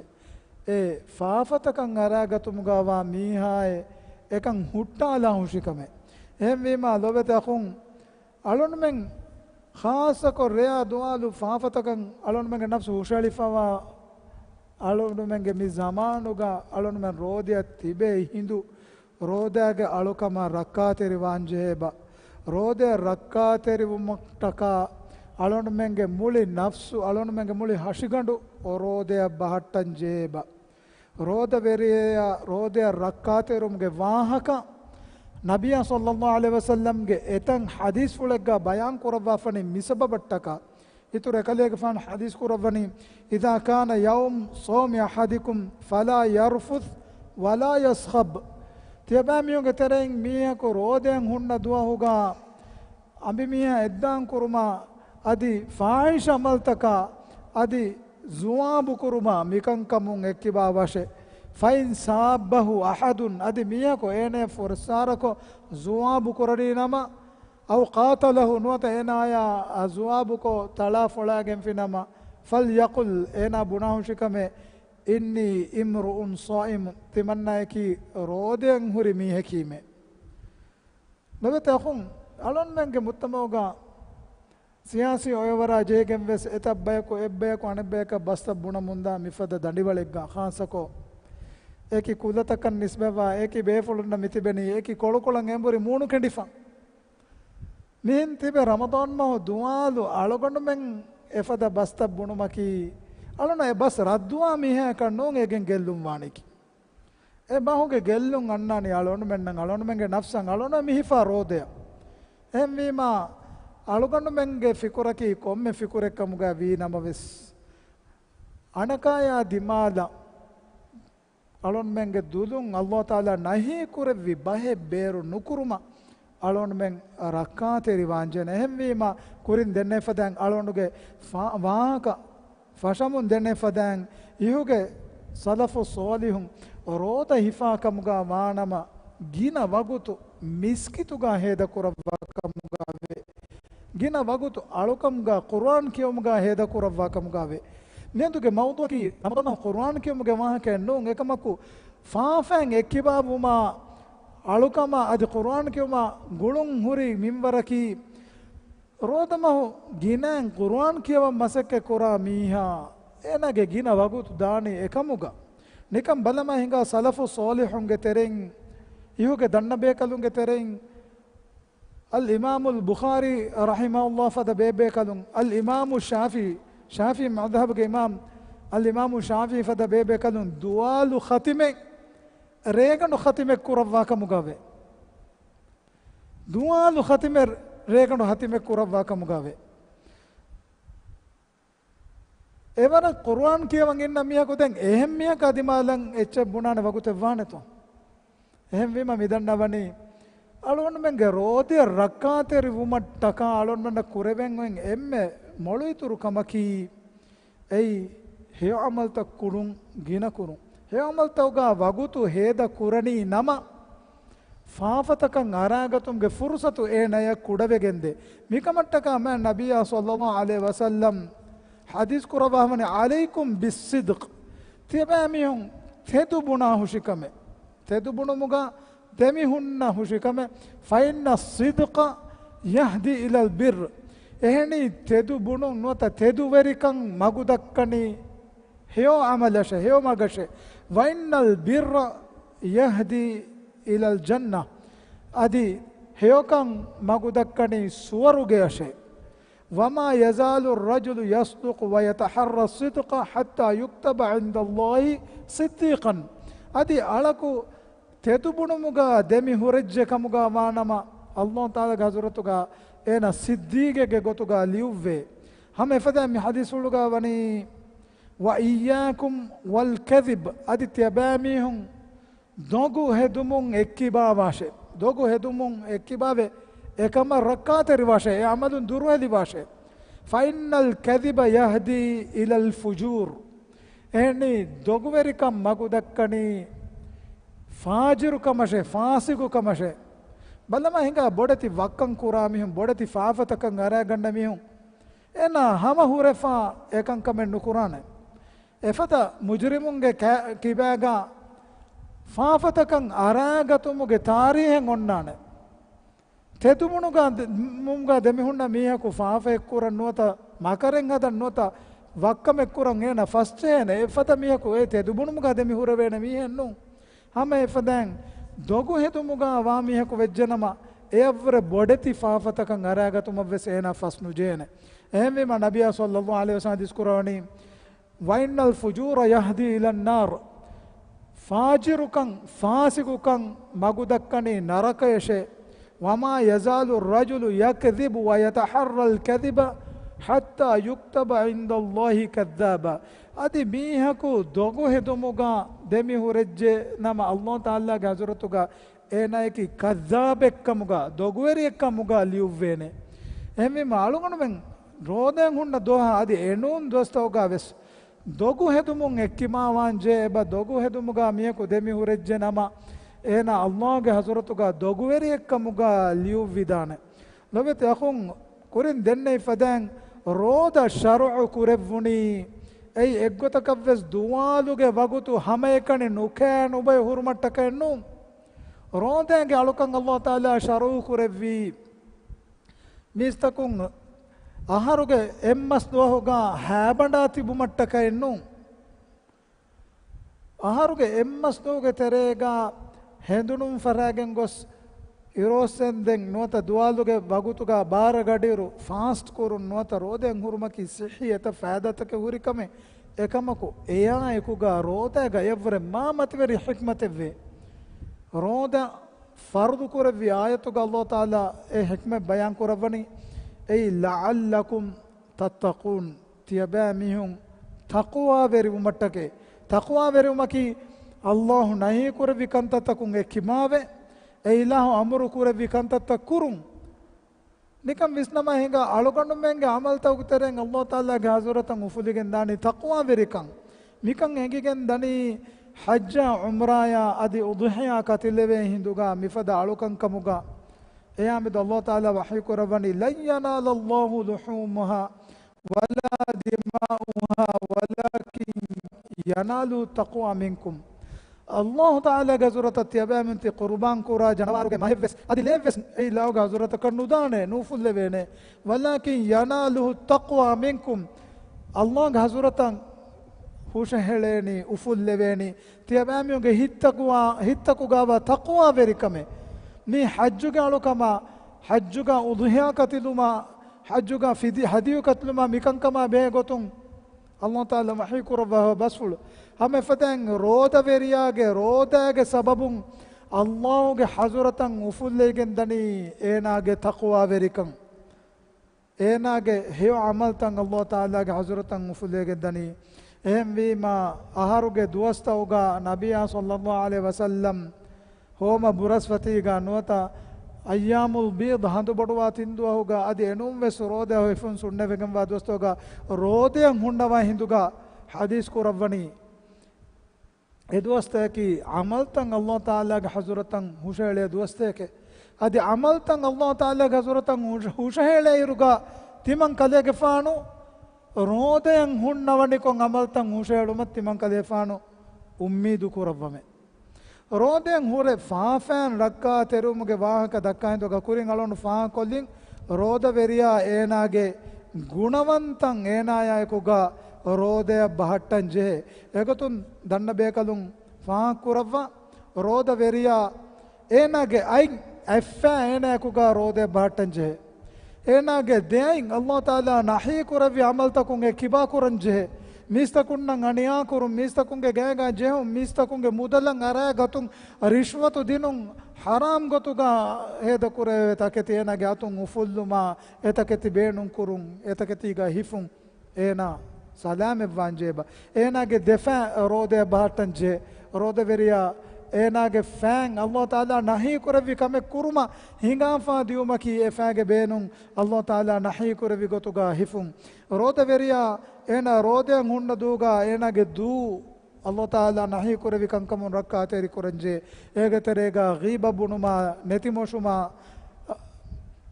އެ ފާފަތަކަށް އަރާގަތުމުގަ ވާ މީހާއެއް އެކަން ހުއްޓާލާ ހުށިކަމެއް. އެހެންވީމާ، ލޯބިވެތި އަޚުން، އަޅުންމެން ޚާއްޞަކޮށް ރެޔާ ދުވާލު ފާފަތަކަށް އަޅުންމެންގެ ނަފްސު ހުށަހެޅިފަވާ، އަޅުންމެންގެ މި ޒަމާނުގަ އަޅުންމެން ރޯދައަށް ތިބޭ ހިނދު، ރޯދައިގެ އަޅުކަމަށް ރައްކާތެރިވާންޖެހޭބަ. ރޯދައަށް ރައްކާތެރިވުމަށްޓަކާ އަޅުންމެންގެ މުޅި ނަފްސު، އަޅުންމެންގެ މުޅި ހަށިގަނޑު ރޯދައަށް ބަހައްޓަންޖެހޭބަ. ރޯދަވެރިޔާ ރޯދައަށް ރައްކާތެރިވުމުގެ ވާހަކަ، ނަބިއްޔާ ޞައްލައްލާހު ޢަލައިހި ވަސައްލަމްގެ އެތައް ޙަދީޘްފުޅެއްގަ ބަޔާން ކުރައްވާފަނީ މިސަބަބަށްޓަކާ. އިތުރު އެކަލޭގެފާނު ޙަދީޘް ކުރައްވަނީ، إذا كان يوم صوم أحدكم فلا يرفث ولا يصخب. ތިޔަބައިމީހުންގެ ތެރެއިން މީހަކު ރޯދައިން ހުންނަ ދުވަހުގަ އަނބިމީހާ އެއްދާން ކުރުމާ، އަދި ފާޙިޝް ޢަމަލުތަކާ، އަދި ޒުވާބު ކުރުމާ، މިކަންކަމުން އެއްކިބާވާށޭ. فإن سابه أحد، އަދި މީހަކު އޭނަޔަށް ފުރައްސާރަކޮށް ޒުވާބު ކުރަނީ ނަމަ، أو قاتله، ނުވަތަ އޭނާޔާ ޒުވާބުކޮށް ތަޅާފޮޅާގެންފި ނަމަ، فليقل، އޭނާ ބުނާހުށިކަމެއް، إني امرؤ صائم، ތިމަންނައަކީ ރޯދައިން ހުރި މީހަކީމެ. ލޮބެތި އަޚުން، އަޅުންމެންގެ މުޖްތަމަޢުގަ ސިޔާސީ އޮޔަވަރާ ޖެހިގެން ވެސް އެތައް ބަޔަކު އެއްބަޔަކު އަނެއްބަޔަކަށް ބަސްތައް ބުނަމުންދާ މިފަދަ ދަނޑިވަޅެއްގަ، ޚާއްޞަކޮށް އެކި ކުލަތަކަށް ނިސްބަތްވާ އެކި ބޭފުޅުންނަށް މިތިބެނީ އެކި ކޮޅުކޮޅަށް އެނބުރި މޫނު ކެނޑިފަ. މިހެން ތިބެ ރަމަޟާން މަހު ދުވާލު އަޅުގަނޑުމެން އެފަދަ ބަސްތައް ބުނުމަކީ، އަޅުން އެ ބަސް ރައްދުވާ މީހާއަކަށް ނޫން އޭގެން ގެއްލުން ވާނީކީ. އެ ބަހުގެ ގެއްލުން އަންނާނީ އަޅުގަނޑުމެންނަށް، އަޅުގަނޑުމެންގެ ނަފްސަށް، އަޅުގަނޑުމެން މި ހިފާ ރޯދަޔަށް. އެހެންވީމާ، އަޅުގަނޑުމެންގެ ފިކުރަކީ ކޮންމެ ފިކުރެއްކަމުގަ ވީ ނަމަވެސް، އަނެކާޔާ ދިމާލަށް އަޅުގަނޑުމެންގެ ދުލުން ﷲ ތަޢާލާ ނަހީ ކުރެއްވި ބަހެއް ބޭރު ނުކުރުމަށް އަޅުގަނޑުމެން ރައްކާތެރިވާންޖެހޭނެ. އެހެންވީމާ، ކުރިން ދެންނެވި ފަދައިން އަޅުގަނޑުގެ ފާ-، ވާހަކަ ފަށަމުން ދެންނެވި ފަދައިން، އިހުގެ ސަލަފު ޞާލިޙުން ރޯދަ ހިފާ ކަމުގަ ވާނަމަ، ގިނަ ވަގުތު މިސްކިތުގަ ހޭދަ ކުރައްވާ ކަމުގަ ވޭ. ގިނަ ވަގުތު އަޅުކަމުގަ، ޤުރުއާން ކިޔެވުމުގަ ހޭދަ ކުރައްވާ ކަމުގަ ވޭ. މިއަދުގެ މައުޟޫޢަކީ ރަމަޟާން މަހު ޤުރުއާން ކިޔެވުމުގެ ވާހަކައެއް ނޫން. އެކަމަކު، ފާފައިން އެއްކިބާވުމާ، އަޅުކަމާ އަދި ޤުރުއާން ކިޔުމާ ގުޅުން ހުރި މިންވަރަކީ، ރޯދަމަހު ގިނައިން ޤުރުއާން ކިޔަވަން މަސައްކަތް ކުރާ މީހާ، އޭނާގެ ގިނަ ވަގުތު ދާނީ އެކަމުގަ. ނިކަން ބަލަމާ ހިނގާ ސަލަފު ޞާލިޙުންގެ ތެރެއިން، އިހުގެ ދަންނަ ބޭކަލުންގެ ތެރެއިން، އަލް އިމާމުލް ބުޚާރީ ރަޙިމަހުﷲ ފަދަ ބޭބޭކަލުން، އަލް އިމާމު ޝާފިޢީ، ޝާފިޢީ މަޛްހަބުގެ އިމާމް، އަލް އިމާމު ޝާފިޢީ ފަދަ ބޭބޭކަލުން ދުވާލު ޚަތިމެއް، ރޭގަނޑު ޚަތިމެއް ކުރައްވާ ކަމުގަ ވޭ. ދުވާލު ޚަތިމެއް ރޭގަނޑު ޚަތިމެއް ކުރައްވާ ކަމުގަ ވޭ. އެވަރަށް ޤުރުއާން ކިޔަވަން އިންނަ މީހަކު ދެން އެހެން މީހަކާ ދިމާލަށް އެއްޗެއް ބުނާނެ ވަގުތެއް ވާނެތޯ؟ އެހެންވީމަ މިދަންނަވަނީ، އަޅުގަނޑުމެންގެ ރޯދަޔަށް ރައްކާތެރިވުމަށްޓަކާ އަޅުގަނޑުމެންނަށް ކުރެވެން އޮތް އެންމެ މޮޅުއިތުރު ކަމަކީ، އެއީ ހެޔޮ ޢަމަލުތައް ކުރުން ގިނަކުރުން. ހެޔޮ ޢަމަލުތަކުގަ ވަގުތު ހޭދަ ކުރަނީ ނަމަ، ފާފަތަކަށް އަރާގަތުމުގެ ފުރުޞަތު އޭނަޔަށް ކުޑަވެގެންދޭ. މިކަމަށްޓަކާ މާތް ނަބިއްޔާ ޞައްލައްލާހު ޢަލައިހި ވަސައްލަމް ޙަދީޘް ކުރައްވާފަވަނީ، "ޢަލައިކުމް ބިއްޞިދްޤި." ތިޔަބައިމީހުން ތެދު ބުނާ ހުށިކަމެއް. ތެދު ބުނުމުގަ ދެމިހުންނަ ހުށިކަމެއް، "ފައިންނަ އައްޞިދްޤަ ޔަހްދީ އިލަލް ބިއްރި." އެހެނީ، ތެދު ބުނުން ނުވަތަ ތެދުވެރިކަން މަގުދައްކަނީ ހެޔޮ ޢަމަލަށޭ، ހެޔޮ މަގަށޭ. "ވައިންނަލް ބިއްރަ ޔަހްދީ އިލަލް ޖަންނަ." އަދި ހެޔޮކަން މަގުދައްކަނީ ސުވަރުގެއަށޭ. "وما يزال الرجل يصدق ويتحرى الصدق حتى يكتب عند الله صديقا." އަދި އަޅަކު ތެދުބުނުމުގަ ދެމި ހުރެއްޖެ ކަމުގަ ވާނަމަ، ﷲ ތަޢާލާގެ ޙަޟްރަތުގަ އޭނަ ޞިއްދީޤެއްގެ ގޮތުގަ ލިޔުއްވޭ. ހަމަ އެފަދައިން މި ޙަދީޘްފުޅުގަ ވަނީ، "وإياكم والكذب." އަދި ތިޔަބައިމީހުން ދޮގު ހެދުމުން އެއްކިބާވާށޭ. ދޮގު ހެދުމުން އެއްކިބާވެ، އެކަމަށް ރައްކާތެރިވާށޭ، އެ ޢަމަލުން ދުރުހެލިވާށޭ. "فإن الكذب يهدي إلى الفجور." އެހެނީ، ދޮގުވެރިކަން މަގުދައްކަނީ ފާޖިރުކަމަށޭ، ފާސިގުކަމަށޭ. ބަލަމާ ހިނގާ ބޮޑެތި ވައްކަން ކުރާ މީހުން، ބޮޑެތި ފާފަތަކަށް އަރާގަންނަ މީހުން، އޭނާ ހަމަ ހުރެފާ އެކަންކަމެއް ނުކުރާނެ. އެފަދަ މުޖްރިމުންގެ ކަ-، ކިބާގަ ފާފަތަކަށް އަރާގަތުމުގެ ތާރީހެއް އޮންނާނެ. ތެދުބުނުގަ ދެ-، މުމުގަ ދެމިހުންނަ މީހަކު ފާފައެއް ކުރަން ނުވަތަ، މަކަރެއް ހަދަން ނުވަތަ، ވައްކަމެއް ކުރަން އޭނަ ފަސްޖެހޭނެ. އެފަދަ މީހަކު އެ ތެދުބުނުމުގަ ދެމި ހުރެވޭނެ މީހެއް ނޫން. ހަމަ އެފަދައިން ދޮގު ހެދުމުގަ ވާ މީހަކު ވެއްޖެނަމަ، އެއަށްވުރެ ބޮޑެތި ފާފަތަކަށް އަރާގަތުމަށްވެސް އޭނާ ފަސް ނުޖެހޭނެ. އެހެންވީމަ، ނަބިއްޔާ ޞައްލައްލާހު ޢަލައިހި ވަސައްލަމް ޙަދީޘް ކުރަވަނީ، "وإن الفجور يهدي إلى النار." ފާޖިރުކަން، ފާސިގުކަން މަގުދައްކަނީ ނަރަކަޔަށޭ. "وما يزال الرجل يكذب ويتحرى الكذب حتى يكتب عند الله كذابا." އަދި މީހަކު ދޮގު ހެދުމުގަ ދެމި ހުރެއްޖެ ނަމަ، ﷲ ތަޢާލާގެ ޙަޟްރަތުގަ އޭނާއަކީ ކައްޛާބެއްކަމުގަ، ދޮގުވެރިއެއްކަމުގަ ލިޔުއްވޭނެ. އެހެންވީމަ، އަޅުގަނޑުމެން ރޯދައިން ހުންނަ ދުވަހާ އަދި އެނޫން ދުވަސްތަކުގަ ވެސް ދޮގު ހެދުމުން އެއްކިބާވާންޖެހޭ. އެބަ ދޮގު ހެދުމުގަ މީހަކު ދެމި ހުރެއްޖެ ނަމަ، އޭނާ ﷲގެ ޙަޟްރަތުގަ ދޮގުވެރިއެއްކަމުގަ ލިޔުއްވިދާނެ. ލޮބުވެތި އަޚުން، ކުރިން ދެންނެވި ފަދައިން ރޯދަ ޝަރުޢު ކުރެއްވުނީ، އެއީ އެއްގޮތަކަށްވެސް ދުވާލުގެ ވަގުތު ހަމައެކަނި ނުކައި ނުބައި ހުރުމަށްޓަކައެއް ނޫން. ރޯދައިގެ އަޅުކަން ﷲ ތަޢާލާ ޝަރުޢު ކުރެއްވީ، މީސްތަކުން އަހަރުގެ އެއްމަސް ދުވަހުގަ ހައިބަނޑާ ތިބުމަށްޓަކައެއް ނޫން. އަހަރުގެ އެއްމަސް ދުވަހުގެ ތެރޭގަ ހެނދުނުން ފަށާގެން ގޮސް، އިރުއޮއްސެންދެން ނުވަތަ ދުވާލުގެ ވަގުތުގަ ބާރަ ގަޑިއިރު ފާސްޓް ކުރުން ނުވަތަ ރޯދައިން ހުރުމަކީ ޞިއްޙީ އެތައް ފައިދާތަކެއް ހުރި ކަމެއް އެކަމަކު އެޔާ އެކުގަ ރޯދައިގަ އެއަށްވުރެ މާ މަތިވެރި ޙިކްމަތެއްވޭ. ރޯދަ ފަރުޟު ކުރެއްވި އާޔަތުގަ ﷲ ތަޢާލާ އެ ޙިކްމަތް ބަޔާން ކުރައްވަނީ، އެއީ، لعلكم تتقون، ތިޔަބައިމީހުން ތަޤްވާވެރިވުމަށްޓަކައި. ތަޤްވާވެރިވުމަކީ ﷲ ނަހީ ކުރެއްވި ކަންތައްތަކުން އެ ކިބާވެ، އެ އިލާހު އަމުރު ކުރެއްވި ކަންތައްތައް ކުރުން. ނިކަން ވިސްނަމާ ހިނގާ އަޅުގަނޑުމެންގެ ޢަމަލުތަކުގެ ތެރެއިން ﷲ ތަޢާލާގެ ޙަޟްރަތަށް އުފުލިގެން ދާނީ ތަޤްވާވެރިކަން. މިކަން އެނގިގެން ދަނީ ޙައްޖާ ޢުމްރާޔާ އަދި އުޟްޙިޔާ ކަތިލެވޭ ހިނދުގަ މިފަދަ އަޅުކަން ކަމުގަ. އެޔާމެދު ﷲ ތަޢާލާ ވަޙީ ކުރައްވަނީ، لن ينال الله لحومها ولا دماؤها ولكن يناله التقوى منكم. ﷲ ތަޢާލާގެ ޙަޟްރަތަށް ތިޔަބައިމީހުން ތި ޤުރުބާން ކުރާ ޖަނަވާރުގެ މަހެއްވެސް އަދި ލޭއްވެސް އެ އިލާހުގެ ޙަޟްރަތަކަށް ނުދާނެ، ނުއުފުއްލެވޭނެ. ولكن يناله التقوى منكم. ﷲގެ ޙަޟްރަތަށް ހުށަހެޅޭނީ، އުފުއްލެވޭނީ ތިޔަބައިމީހުންގެ ހިތްތަކު-، ހިތްތަކުގަވާ ތަޤްވާވެރިކަމެއް. މީ ޙައްޖުގެ އަޅުކަމާ، ޙައްޖުގަ އުޟްޙިޔާ ކަތިލުމާ، ޙައްޖުގަ ފިދި-، ހަދިޔު ކަތިލުމާ މިކަންކަމާ ބެހޭ ގޮތުން ﷲ ތަޢާލާ ވަޙީ ކުރައްވާ ބަސްފުޅު. ހަމަ އެފަދައިން ރޯދަވެރިޔާގެ ރޯދައިގެ ސަބަބުން ﷲގެ ޙަޟްރަތަށް އުފުއްލައިގެން ދަނީ އޭނާގެ ތަޤްވާވެރިކަން. އޭނާގެ ހެޔޮ ޢަމަލުތައް ﷲ ތަޢާލާގެ ޙަޟްރަތަށް އުފުލޭގެން ދަނީ. އެހެންވީމަ، އަހަރުގެ ދުވަސްތައުގަ ނަބިއްޔާ ޞައްލައްލާހު ޢަލައިހި ވަސައްލަމް ހޯމަ ބުރަސްފަތީގަ ނުވަތަ އައްޔާމުލް ބީޟް ހަނދުބޮޑުވާ ތިން ދުވަހުގަ އަދި އެނޫންވެސް ރޯދަ ހިފުން ސުންނަވެގެންވާ ދުވަސްތައުގަ ރޯދައަށް ހުންނަވާ ހިނދުގަ ޙަދީޘް ކުރައްވަނީ. އެ ދުވަސްތަކަކީ ޢަމަލުތައް ﷲ ތަޢާލާގެ ޙަޟްރަތަށް ހުށަހެޅޭ ދުވަސްތަކެއް. އަދި ޢަމަލުތައް ﷲ ތަޢާލާގެ ޙަޟްރަތަށް ހުށަ-، ހުށަހެޅޭއިރުގަ ތިމަން ކަލޭގެފާނު ރޯދައަށް ހުންނަވަނިކޮށް ޢަމަލުތައް ހުށަހެޅުމަށް ތިމަން ކަލޭފާނު އުއްމީދު ކުރައްވަމެ. ރޯދައަށް ހުރެ ފާފައިން ރައްކާތެރިވުމުގެ ވާހަކަ ދައްކާ ހިނދުގަ ކުރިން އަޅުގަނޑު ފާހަގަކޮށްލިން، ރޯދަވެރިޔާ އޭނާގެ ގުނަވަންތައް އޭނާޔާއެކުގަ ރޯދައަށް ބަހައްޓަން ޖެހޭ. އެގޮތުން ދަންނަ ބޭކަލުން ފާހަގަކުރައްވާ، ރޯދަވެރިޔާ އޭނާގެ އަތް އަތްފައި އޭނާއެކުގަ ރޯދައަށް ބަހައްޓަން ޖެހޭ. އޭނާގެ ދެއަތް ﷲ ތަޢާލާ ނަހީ ކުރެއްވި ޢަމަލުތަކުން އެ ކިބާކުރަން ޖެހޭ. މީސްތަކުންނަށް އަނިޔާކުރުން، މީސްތަކުންގެ ގައިގާ ޖެހުން، މީސްތަކުންގެ މުދަލަށް އަރާ ގަތުން، ރިޝްވަތު ދިނުން، ޙަރާމް ގޮތުގަ ހޭދަކުރެވޭ ތަކެތި އޭނާގެ އަތުން އުފުއްލުމާ، އެތަކެތި ބޭނުންކުރުން، އެތަކެތީގަ ހިފުން. އޭނާ ސަލާމަތްވާން ޖެހޭބަ. އޭނާގެ ދެފައި ރޯދައަށް ބަހައްޓަން ޖެހޭ. ރޯދަވެރިޔާ އޭނާގެ ފައިން ﷲ ތަޢާލާ ނަހީ ކުރެއްވި ކަމެއް ކުރުމަށް ހިނގާފާ ދިޔުމަކީ އެ ފައިގެ ބޭނުން ﷲ ތަޢާލާ ނަހީ ކުރެއްވި ގޮތުގަ ހިފުން. ރޯދަވެރިޔާ އޭނާ ރޯދައަށް ހުންނަ ދުވަހުގަ އޭނާގެ ދޫ ﷲ ތަޢާލާ ނަހީ ކުރެއްވި ކަންކަމުން ރައްކާތެރި ކުރަންޖެހޭ. އޭގެ ތެރޭގަ ޣީބަ ބުނުމާ، ނެތިމޮށުމާ،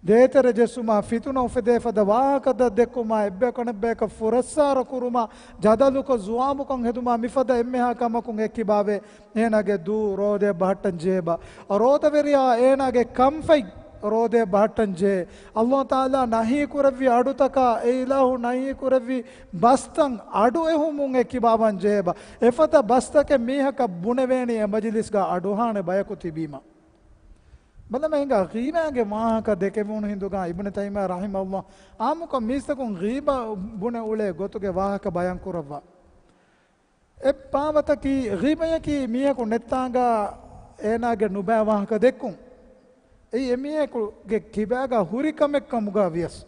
ދޭތެރެ ޖެއްސުމާ، ފިތުނަ އުފެދޭ ފަދަ ވާހަކަތައް ދެއްކުމާ، އެއްބަޔަކު އަނެއްބަޔަކަށް ފުރައްސާރަ ކުރުމާ، ޖަދަލުކޮށް ޒުވާބުކޮށް ހެދުމާ، މިފަދަ އެންމެހާ ކަމަކުން އެ ކިބާވެ، އޭނާގެ ދޫ ރޯދައަށް ބަހައްޓަން ޖެހޭބަ. ރޯދަވެރިޔާ އޭނާގެ ކަންފަތް ރޯދައަށް ބަހައްޓަން ޖެހޭ. ﷲ ތަޢާލާ ނަހީ ކުރެއްވި އަޑުތަކާ، އެ އިލާހު ނަހީ ކުރެއްވި ބަސްތައް އަޑު އެހުމުން އެ ކިބާވާން ޖެހޭބަ. އެފަދަ ބަސްތަކެއް މީހަކަށް ބުނެވޭނީ އެ މަޖިލިސްގަ އަޑުއަހާނެ ބަޔަކު ތިބީމަ. ބަލަމާ ހިނގާ ޣީބާގެ ވާހަކަ ދެކެވުނު ހިނދުގަ އިބްނު ތައިމިއްޔާ ރަޙިމަހުﷲ ޢާއްމުކޮށް މީސްތަކުން ޣީބަ ބުނެ އުޅޭ ގޮތުގެ ވާހަކަ ބަޔާން ކުރައްވާ. އެއް ބާވަތަކީ، ޣީބަޔަކީ މީހަކު ނެއްތާނގަ އޭނާގެ ނުބައި ވާހަކަ ދެއްކުން. އެއީ އެމީހަކުގެ ކިބާގަ ހުރި ކަމެއް ކަމުގަ ވިޔަސް،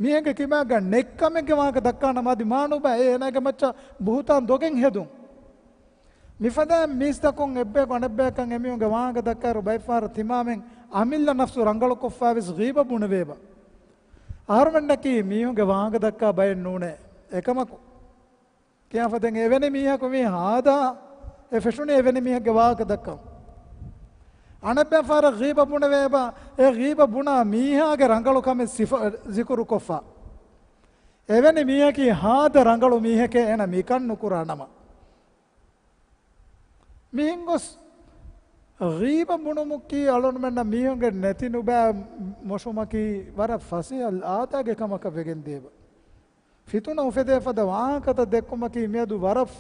މީހެއްގެ ކިބާގަ ނެތް ކަމެއްގެ ވާހަކަ ދައްކާނަމަ އަދި މާ ނުބައި އޭނާގެ މައްޗަށް ބުހުތާން ދޮގެއް ހެދުން. މިފަދައިން މީސްތަކުން އެއްބަޔަކު އަނެއްބަޔަކަށް އެމީހުންގެ ވާހަކަ ދައްކާއިރު ބައެއްފަހަރަށް ތިމާމެން އަމިއްލަ ނަފްސު ރަނގަޅުކޮށްފައިވެސް ޣީބަ ބުނެވޭބަ. އަހަރުމެންނަކީ މީހުންގެ ވާހަކަ ދައްކާ ބައެއް ނޫނޭ. އެކަމަކު، ކިޔާފަދައިން އެވެނި މީހަކު މީ ހާދަ އެ ފެށުނީ އެވެނި މީހެއްގެ ވާހަކަ ދައްކަން. އަނެއްބައިފަހަރަށް ޣީބަ ބުނެވޭބަ، އެ ޣީބަ ބުނާ މީހާގެ ރަނގަޅު ކަމެއް ސިފަ، ޒިކުރުކޮށްފަ. އެވެނި މީހަކީ ހާދަ ރަނގަޅު މީހެކޭ އޭނަ މިކަން ނުކުރާ ނަމަ. މިހެން ގޮސް ޣީބަ ބުނުމަކީ އަޅުގަނޑުމެންނަށް މީހުންގެ ނެތި ނުބައި މޮށުމަކީ ވަރަށް ފަސޭހަ އާދައިގެ ކަމަކަށް ވެގެން ދިޔައިރު، ފިތުނަ އުފެދޭ ފަދަ ވާހަކަތައް ދެއްކުމަކީ މިއަދު ވަރަށް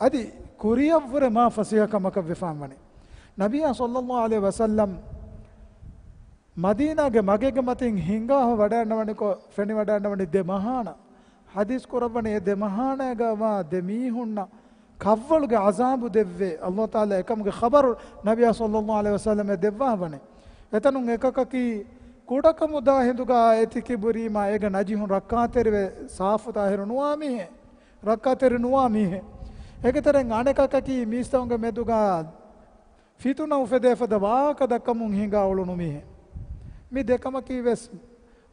އަދި ކުރިއަށްވުރެ މާ ފަސޭހަ ކަމަކަށް ވެފާން ވަނީ. ނަބިއްޔާ ޞައްލައްލާހު ޢަލައިހި ވަސައްލަމް މަދީނާގެ މަގެއްގެ މަތިން ހިނގާ ހޮވަޑައިގަންނަވަނިކޮށް، ފެނިވަޑައިގަންނަވަނީ ދެ މަހާނަށް. ޙަދީޘް ކުރައްވަނީ އެ ދެ މަހާނައިގަ ވާ ދެ މީހުންނަށް ކަށްވަޅުގެ ޢަޒާބު ދެއްވޭ ﷲ ތަޢާލާ އެކަމުގެ ޚަބަރު ނަބިއްޔާ ޞައްލައްލާހު ޢަލައިހި ވަސައްލަމަށް ދެއްވާ ވަނީ. އެތަނުން އެކަކަކީ ކުޑަކަމުދާ ހިނދުގަ އެތި ކިބުރީމާ އޭގެ ނަޖިހުން ރައްކާތެރިވެ ސާފު ޠާހިރު ނުވާ މީހެއް، ރައްކާތެރި ނުވާ މީހެއް. އޭގެ ތެރެއިން އަނެކަކަކީ މީސްތަކުންގެ މެދުގަ ފިތުނަ އުފެދޭ ފަދަ ވާހަކަ ދައްކަމުން ހިނގާ އުޅުނު މީހެއް. މި ދެ ކަމަކީ ވެސް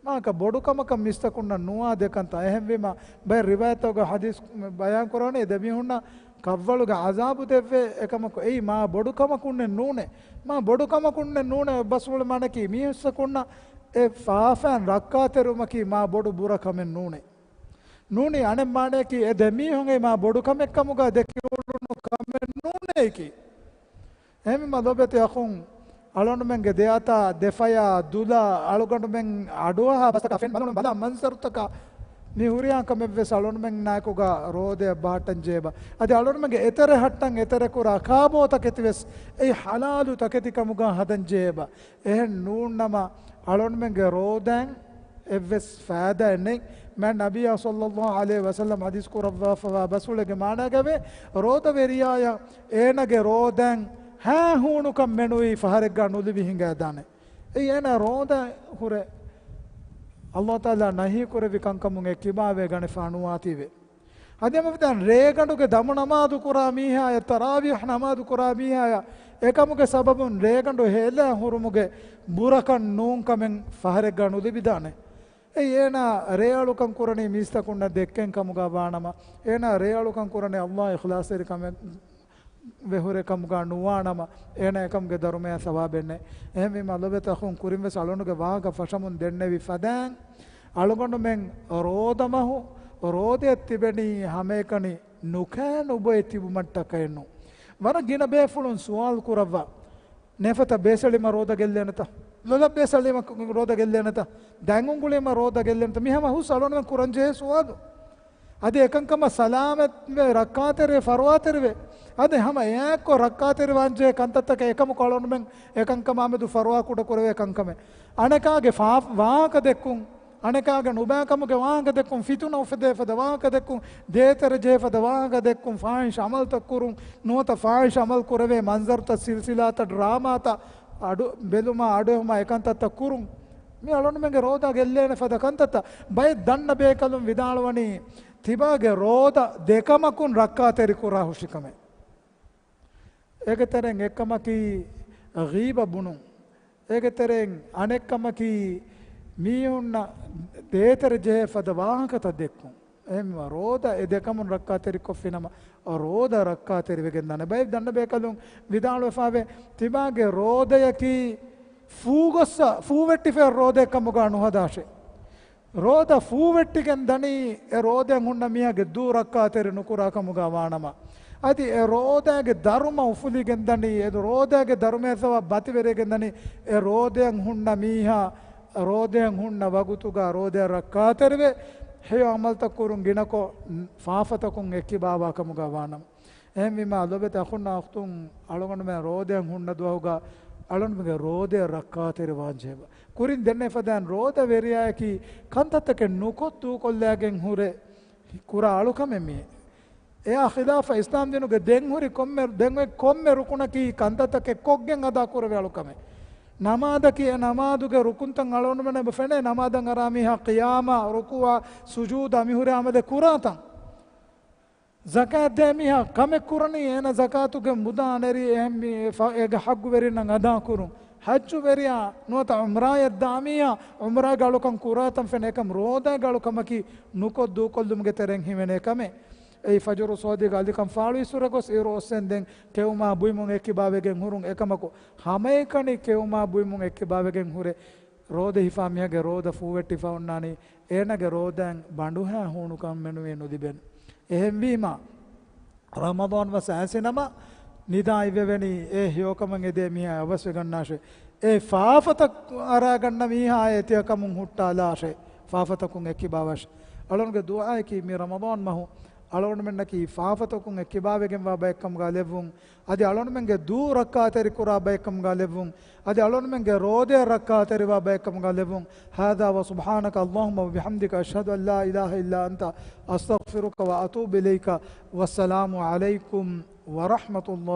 މާކަ ބޮޑު ކަމަކަށް މީސްތަކުންނަށް ނުވާ ދެ ކަންތައް. އެހެންވީމަ ބައެއް ރިވާޔަތްތަކުގަ ޙަދީޘް ބަޔާން ކުރާނީ އެ ދެ މީހުންނަށް ކަށްވަޅުގެ ޢަޒާބު ދެއްވޭ އެކަމަކު އެއީ މާ ބޮޑު ކަމަކުންނެއް ނޫނޭ. މާ ބޮޑު ކަމަކުންނެއް ނޫނޭ އެއްބަސްފުޅު މާނައަކީ މީސްތަކުންނަށް އެ ފާފައިން ރައްކާތެރިވުމަކީ މާ ބޮޑު ބުރަ ކަމެއް ނޫނޭ. ނޫނީ އަނެއް މާނައަކީ އެ ދެ މީހުން އެއީ މާ ބޮޑު ކަމެއް ކަމުގަ ދެކި އުޅުނު ކަމެއް ނޫނޭކީ. އެހެންވީމަ ލޯބިވެތި އަޚުން، އަޅުގަނޑުމެންގެ ދެއަތާ ދެފަޔާ ދުލާ އަޅުގަނޑުމެން އަޑުއަހާ ބަސްތަކާ ފެން ބަލަމުން ބަލާ މަންޒަރުތަކާ މި ހުރިހާ ކަމެއްވެސް އަޅުގަނޑުމެންނާއެކުގަ ރޯދައަށް ބަހައްޓަން ޖެހޭބަ. އަދި އަޅުގަނޑުމެންގެ އެތެރެ ހައްޓަން އެތެރެކުރާ ކާބޯ ތަކެތިވެސް އެއީ ޙަލާލު ތަކެތި ކަމުގަ ހަދަން ޖެހޭބަ. އެހެން ނޫންނަމަ އަޅުގަނޑުމެންގެ ރޯދައިން އެއްވެސް ފައިދާއެއް ނެތް. މާތް ނަބިއްޔާ ޞައްލައްލާހު ޢަލައިހި ވަސައްލަމް ޙަދީޘް ކުރައްވާފަވާ ބަސްފުޅެއްގެ މާނައިގަވޭ، ރޯދަވެރިޔާއަށް އޭނަގެ ރޯދައިން ހައިހޫނުކަން މެނުވީ ފަހަރެއްގަ ނުލިބި ހިނގައިދާނެ. އެއީ އޭނަ ރޯދަ ހުރެ ﷲ ތަޢާލާ ނަހީ ކުރެއްވި ކަންކަމުން އެ ކިބާވެ ގަނެފާ ނުވާތީވެ. އަދި ހަމަ ވިދާން ރޭގަނޑުގެ ދަމު ނަމާދު ކުރާ މީހާޔަށް، ތަރާވީޙް ނަމާދު ކުރާ މީހާޔަށް އެކަމުގެ ސަބަބުން ރޭގަނޑު ހޭލާ ހުރުމުގެ ބުރަކަށް ނޫން ކަމެއް ފަހަރެއްގަ ނުލިބިދާނެ. އެއީ އޭނާ ރޭއަޅުކަން ކުރަނީ މީސްތަކުންނަށް ދެއްކެން ކަމުގަ ވާނަމަ، އޭނާ ރޭއަޅުކަން ކުރަނީ ﷲ އިޚްލާޞްތެރިކަމެއް ވެހުރެ ކަމުގަ ނުވާނަމަ، އޭނާ އެކަމުގެ ދަރުމަޔަށް ސަވާބެއް ނެތް. އެހެންވީމަ ލޮބެތި އަޚުން، ކުރިންވެސް އަޅުގަނޑުގެ ވާހަކަ ފަށަމުން ދެންނެވި ފަދައިން، އަޅުގަނޑުމެން ރޯދަމަހު ރޯދައަށް ތިބެނީ ހަމައެކަނި ނުކައި ނުބޮއެ ތިބުމަށްޓަކައެއް ނޫން. ވަރަށް ގިނަ ބޭފުޅުން ސުވާލު ކުރައްވާ، ނޭފަތަށް ބޭސެޅީމަ ރޯދަ ގެއްލޭނެތަ؟ ލޮލަށް ބޭސެޅީމަ ރޯދަ ގެއްލޭނެތަ؟ ދަތް އުނގުޅީމަ ރޯދަ ގެއްލޭނެތަ؟ މި ހަމަ ހުސް އަޅުގަނޑުމެން ކުރަންޖެހޭ ސުވާލު. އަދި އެކަންކަމަށް ސަލާމަތްވެ، ރައްކާތެރިވެ، ފަރުވާތެރިވެ. އަދި ހަމަ އެއާއެއްކޮށް ރައްކާތެރިވާންޖެހޭ ކަންތައްތަކެއް އެކަމަކު އަޅުގަނޑުމެން އެކަންކަމާމެދު ފަރުވާ ކުޑަކުރެވޭ ކަންކަމެއް. އަނެކާގެ ފާ-، ވާހަކަ ދެއްކުން، އަނެކާގެ ނުބައިކަމުގެ ވާހަކަ ދެއްކުން، ފިތުނަ އުފެދޭ ފަދަ ވާހަކަ ދެއްކުން، ދޭތެރެ ޖެހޭ ފަދަ ވާހަކަ ދެއްކުން، ފާޙިޝް ޢަމަލުތައް ކުރުން، ނުވަތަ ފާޙިޝް ޢަމަލު ކުރެވޭ މަންޒަރުތައް، ސިލްސިލާތައް، ޑްރާމާތައް، އަޑު ބެލުމާ، އަޑުއެހުމާ އެކަންތައްތައް ކުރުން. މި އަޅުގަނޑުމެންގެ ރޯދަ ގެއްލޭނެ ފަދަ ކަންތައްތައް. ބައެއް ދަންނަ ބޭކަލުން ވިދާޅުވަނީ، ތިބާގެ ރޯދަ ދެކަމަކުން ރައްކާތެރި ކުރާ ހުށިކަމެއް. އޭގެ ތެރެއިން އެއްކަމަކީ ޣީބަ ބުނުން. އޭގެ ތެރެއިން އަނެއްކަމަކީ މީހުންނަށް ދޭތެރެ ޖެހޭ ފަދަ ވާހަކަތައް ދެއްކުން. އެހެންވީމަ ރޯދަ އެ ދެކަމުން ރައްކާތެރިކޮށްފިނަމަ، ރޯދަ ރައްކާތެރިވެގެން ދާނެ. ބައެއް ދަންނަ ބޭކަލުން ވިދާޅުވެފާވޭ، ތިބާގެ ރޯދަޔަކީ ފޫގޮއްސަ ފޫވެއްޓިފައި ރޯދައެއް ކަމުގަ ނުހަދާށޭ. ރޯދަ ފޫވެއްޓިގެން ދަނީ، އެ ރޯދައިން ހުންނަ މީހާގެ ދޫ ރައްކާތެރި ނުކުރާ ކަމުގަ ވާނަމަ، އަދި އެ ރޯދައިގެ ދަރުމަ އުފުލިގެން ދަނީ، އެ ރޯދައިގެ ދަރުމައި ސަބަބު ބަތިވެރިގެން ދަނީ، އެ ރޯދައިން ހުންނަ މީހާ، ރޯދައިން ހުންނަ ވަގުތުގަ ރޯދައިން ރައްކާތެރިވެ، ހެޔޮ ޢަމަލުތައް ކުރުން ގިނަކޮށް، ފާފަތަކުން އެއްކިބާވާ ކަމުގަ ވާނަމަ. އެހެންވީމާ، ލޮބެތި އަޚުންނާ އުޚްތުން، އަޅުގަނޑުމެން ރޯދައިން ހުންނަ ދުވަހުގަ އަޅުގަނޑުމެންގެ ރޯދައަށް ރައްކާތެރިވާންޖެހޭ. ކުރިން ދެންނެވި ފަދައިން ރޯދަވެރިޔާއަކީ ކަންތައްތަކެއް ނުކޮށް ދޫކޮށްލައިގެން ހުރެ ކުރާ އަޅުކަމެއް މީ. އެއާ ޚިލާފަށް އިސްލާމްދީނުގެ ދެން ހުރި ކޮންމެ، ދެން އޮތް ކޮންމެ ރުކުނަކީ ކަންތައްތަކެއް ކޮށްގެން އަދާކުރެވޭ އަޅުކަމެއް. ނަމާދަކީ އެ ނަމާދުގެ ރުކުންތައް އަޅުގަނޑުމެންނަށް އެބަ ފެނޭ، ނަމާދަށް އަރާ މީހާ ޤިޔާމާ، ރުކޫޢާ، ސުޖޫދާ މިހުރި ޢަމަލެއް ކުރާތަން. ޒަކާތް ދޭ މީހާ ކަމެއް ކުރަނީ، އޭނަ ޒަކާތުގެ މުދާ އަނެރި އެހެން މި-، ފަ-، އޭގެ ޙައްޤުވެރިންނަށް އަދާކުރުން. ޙައްޖުވެރިޔާ ނުވަތަ ޢުމްރާއަށް ދާ މީހާ ޢުމްރާގެ އަޅުކަން ކުރާތަން ފެނޭ ކަމަށް ރޯދާގެ އަޅުކަމަކީ ނުކޮށް ދޫކޮށްލުމުގެ ތެރެއިން ހިމެނޭ ކަމެއް. އެއީ ފަޖުރު ޞާދިޤް އަލިކަން ފާޅުވި އިސުރަށް ގޮސް އިރު އޮއްސެން ދެން ކެއުމާ ބުއިމުން އެއްކިބާވެގެން ހުރުން. އެކަމަކު ހަމައެކަނި ކެއުމާ ބުއިމުން އެއްކިބާވެގެން ހުރެ ރޯދަ ހިފާ މީހާގެ ރޯދަ ފޫވެއްޓިފަ އޮންނާނީ، އޭނާގެ ރޯދައިން ބަނޑުހާ ހޫނުކަން މެނުވީ ނުލިބެން. އެހެންވީމާ، ރަމަޟާން މަސް އައިސިނަމަ، ނިދާ އިއްވެވެނީ، އޭ ހެޔޮކަމަށް އެދޭ މީހާ އަވަސްވެގަންނާށޭ. އެ ފާފަތައް އަރާގަންނަ މީހާ އެތިޔަކަމުން ހުއްޓާލާށޭ. ފާފަތަކުން އެއްކިބާވާށޭ. އަޅުގަނޑުގެ ދުޢާއަކީ މި ރަމަޟާން މަހު އަޅުގަނޑުމެންނަކީ ފާފަތަކުން އެއްކިބާވެގެންވާ ބައެއްކަމުގަ ލެއްވުން، އަދި އަޅުގަނޑުމެންގެ ދޫ ރައްކާތެރި ކުރާ ބައެއްކަމުގަ ލެއްވުން، އަދި އަޅުގަނޑުމެންގެ ރޯދަ ރައްކާތެރިވާ ބައެއްކަމުގަ ލެއްވުން. هذا وسبحانك اللهم وبحمدك، أشهد أن لا إله إلا أنت، أستغفرك وأتوب إليك. والسلام عليكم ورحمة الله.